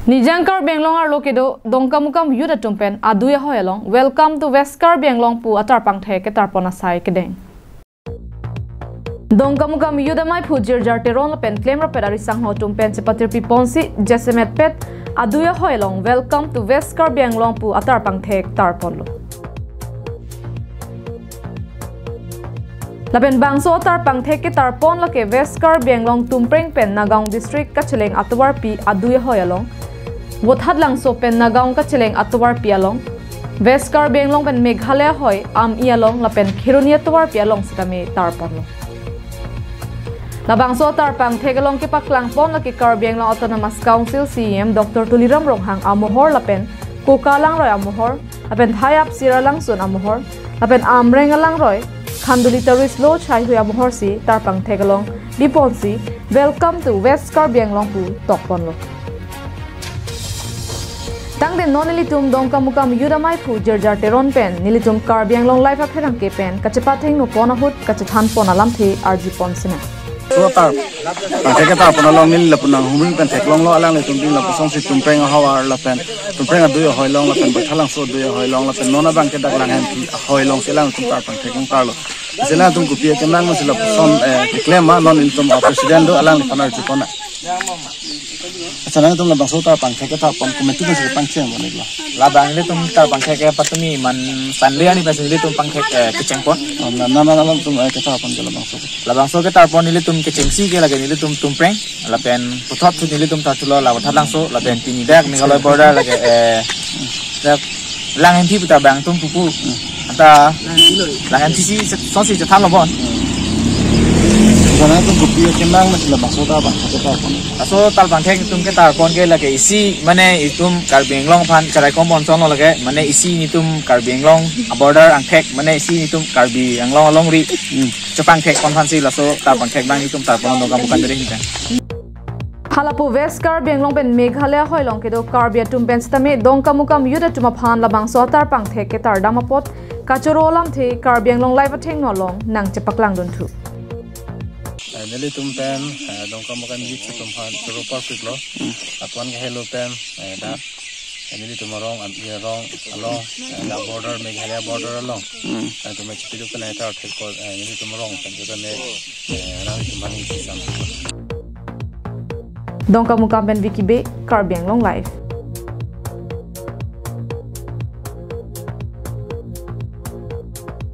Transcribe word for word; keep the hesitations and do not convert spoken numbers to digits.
Nijang Karbi Anglong arlo kedo Dongkamukam youth atum pen adui ahoi along Welcome to West Karbi Anglong pu atarpangthek ketarpon asai kedeng. Dongkamukam youth amaiphu Jirjar Teron lapen klemrapet ari sangho atum pen chepatirpi ponsi jasemet pet adui ahoi along Welcome to West Karbi Anglong pu atarpangthek tarponlo. Lapen bangso atarpangthek ketarpon lake West Karbi Anglong Tumpreng pen Nagaon District kacheleng atovarpi adui ahoi along, Vothatlangso pen Nagaon kacheleng atovarpi along, West Karbi Anglong pen Meghalaya ahoi Am-i along lapen Kheroni atovarpi along sitame tarponlo. Labangso atarpangthek along kepaklangpon lake Karbi Anglong Autonomous Council C E M Doctor Tuliram Ronghang amohor lapen Koka Langroi amohor, lapen Thai Apsira Langsun amohor, lapen Amreng alangroi Khanduli Tarislo Chaihui amohorsi tarpangthek along biponsi Welcome to West Karbi Anglong pu tokponlo. Tangte non nelitum Dongkamukam youth amaiphu Jirjar Teron pen nelitum Karbi Anglong Live apherangke pen kachepathengno pon ahut kachethan pon alamthe arju pon sina. So atarpangthek ketarpon along neli lapu nanghumri pen theklonglo, alanglitum ding lapusonsi Tumpreng ahavar lapen Tumpreng adui ahoi along lapen Vothatlangso adui ahoi along lapen non abangke dak Langhenpi ahoi alongsi alangtum tarpangthek ong karlo. Lasi alangtum kopi akemang si lapuson, eh, keklem ma, non nelitum, ah, president do, alangliphan arju pon nang. Accha, nangtum labangso atarpangthek ketarpon komantu pensi pangcheng pon iklo? Labang nelitum tarpangthek ke patumi man Sunday arni pensi nelitum pangthek, eh, kecheng pon. Oh, na, na, na, nangtum, eh, ketarpon ke labangso. Labangso ketarpon nelitum kechengsi ke lake nelitum Tumpreng lapen puthot thu nelitum tarthulo la Vothatlangso lapen pini dak Meghalaya border lake, eh, dak Langhenpi puta bangtum pupu. Anta Langhenpi si sonsi chethanlo bon. Nangtum kopi akemang si labangso atarpangthek ketarpon? Laso atarpangthek nelitum ketarpon ke lake isi mane itum Karbi Anglong aphan cherai kombon chonlo lake, mane isi nelitum Karbi Anglong aborder angthek, mane isi nelitum Karbi Anglong alongri, hmm, chepangthek pon aphansi laso atarpangthek abang nelitum tarpon Dongkamukam bere hinta. Halapu West Karbi Anglong pen Meghalaya ahoi along kedo Karbi atum pen sitame Dongkamukam youth atum aphan labangso atarpangthek ketardam apot kachoro alamthe Karbi Anglong Live athengno along nangchepaklangdunthu. Eh, nelitum pen, eh, Dongkamukam youth atum aphan choro parpiklo. Hmm. Lapuan ke helo pen, eh, dak, eh, nelitum arong, Am-i arong along, eh, dak border, Meghalaya border along. Hmm. Eh, nelitum chepiduk pen, eh, tarthek apot, eh, nelitum arong pen, nelitum, eh, arong pen mani kisam. Dongkamukam pen Vicky Bey, Karbi Anglong Live.